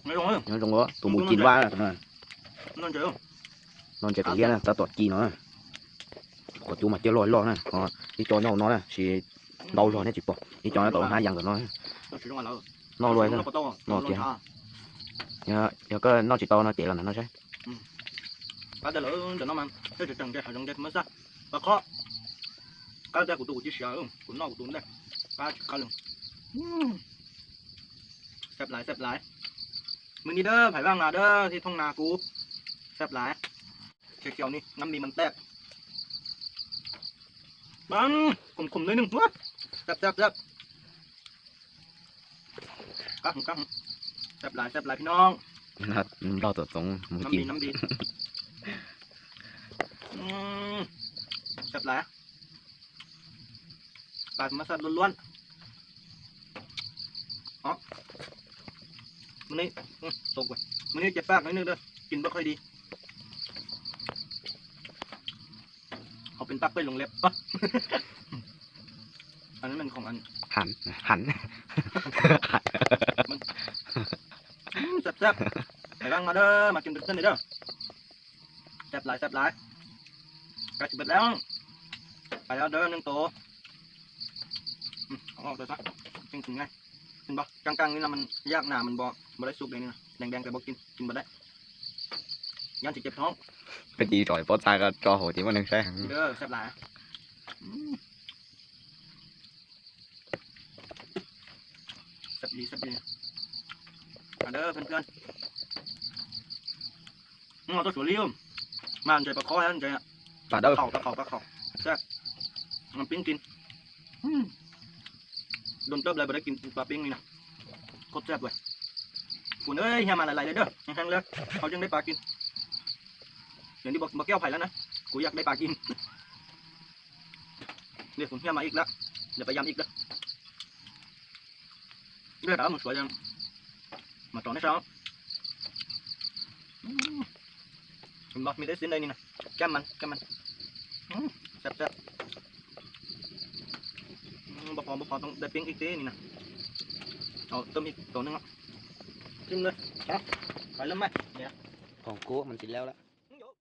ນອນລົງເອີ ນອນລົງເອີ ໂຕບໍ່ກິນວ່ານອນ ນອນໃຈເອີ ນອນໃຈໄປຮຽນນະ ຕາຕອດກີນເນາະ ຂໍຈູມາເຈ້ຮ້ອຍລ້ອນະ ເພາະອີ່ຈໍເຫງົານອນນະ ຊິເບົາຫຼອຍແນ່ຈິປອກ ອີ່ຈໍນະ ຕ້ອງຫາຢ່າງກ່ອນເນາະ ນອນລວຍນະ ນອນເກ ດຽວກໍນອນຊິຕໍ່ນອນເຕະແລ້ວນະ ນອນໃຈ ອືມ ປາດເດີເດີນອນມາ ເຈົ້າຈະຕັ້ງໃຈຫາຈັງເດັດມາຊະ ປາເຄາະ ກາແຕ່ກູຕູກູຈິເຊຍ ເອີ ກູນອກກູຕູໄດ້ ປາດຄາເລີງ ອືມ ແຊບຫຼາຍ ແຊບຫຼາຍ ມື້ນີ້ເດີ ໃຜວ່າງມາເດີ ທີ່ທົ່ງນາກູ ແຊບຫຼາຍ ຂຽວໆນີ້ ນ້ຳມີມັນແຕກ ບັງ ຂົມໆໜ້ອຍໜຶ່ງ ວ້າ ແຊບໆໆ ກັກ ກັກ ແຊບຫຼາຍ ແຊບຫຼາຍພີ່ນ້ອງ ເວົ້າຕົງໆ ບໍ່ກິນ ນ້ຳດີ ນ້ຳດີ ອືມ ແຊບຫຼາຍ ປາທຳມະຊາດລ້ວນໆ ເນາະ ມື້ນີ້ ອືມ ຕົກເວີຍ ມື້ນີ້ເຈັບປາກໜ້ອຍໜຶ່ງເດີ ກິນບໍ່ຄ່ອຍດີ ເຂົາເປັນປາກເປື້ອນລົງເລັບ ອັນນັ້ນແມ່ນຂອງອັນ ຫັນ ຫັນ ມັນ ອືມ ແຊບໆ ໃຜວ່າງມາເດີ ມາກິນເປັນເພື່ອນເດີ ແຊບຫຼາຍ ແຊບຫຼາຍ ໃກ້ຊິເບິດແລ້ວ ໄປແລ້ວເດີ ໜຶ່ງໂຕ ອືມ ເອົາອອກເລີຍຊະ ຈຶ່ງກິນງ່າຍ ເຫັນບໍ່ ກາງໆນີ້ນະ ມັນຢາກໜາ ມັນບໍ່ ບໍ່ໄດ້ສຸກເດນີ້ນະ ແດງໆ ກໍບໍ່ກິນ ກິນບໍ່ໄດ້ ຢ້ານຊິເຈັບທ້ອງ ໄປຕີຈອຍໂປດຊາຍກໍຈໍໂຫຕີມັນໜຶ່ງໃສ່ ເດີ ແຊບຫຼາຍ ອືມ ແຊບອີ່ຫຼີ ແຊບອີ່ຫຼີ ມາເດີເພື່ອນໆ ເອົາຕົວສວນລີ້ມ ມາອັນໃຈປາຄໍ່ຫັ້ນໃຈ ປາເດີ ປາເຂົ້າ ປາເຂົ້າ ປາເຂົ້າ ແຊບ ມາປີ້ງກິນ ອືມ ດົນເຕີບແລ້ວບໍ່ໄດ້ກິນປາປີ້ງນີ້ນະ ໂຄດແຊບເວີຍ ຄຸນເອີຍ ເຮຍມາຫຼາຍໆເລີຍເດີ ແຮງໆເລີຍ ເຮົາຈຶ່ງໄດ້ປາກິນ ດຽວນີ້ບໍ່ ບໍ່ແກ່ວໃຜແລ້ວນະ ກູຢາກໄດ້ປາກິນ. ເດ ຝົນເຮຍມາອີກແລ້ວ ດຽວໄປຢາມອີກເດີ ເດີ ດາວ ມື້ສວຍຍັງມາຕໍ່ໃນເຊົ້າ ອືມ ເຫັນບໍ່ ມີແຕ່ຊີ້ນໃດນີ້ນະ ແກ້ມມັນ ແກ້ມມັນ ອືມ ແຊບໆ ອືມ ບໍ່ພໍ ບໍ່ພໍ ຕ້ອງໄດ້ປີ້ງອີກເດ້ນີ້ນະ ເອົາເຕີມອີກໂຕໜຶ່ງເນາະ ກິນເລີຍ ເອົາ ໄປເລີ່ມໃໝ່ ເນຍ ຂອງກູມັນຊິແລ້ວລະ.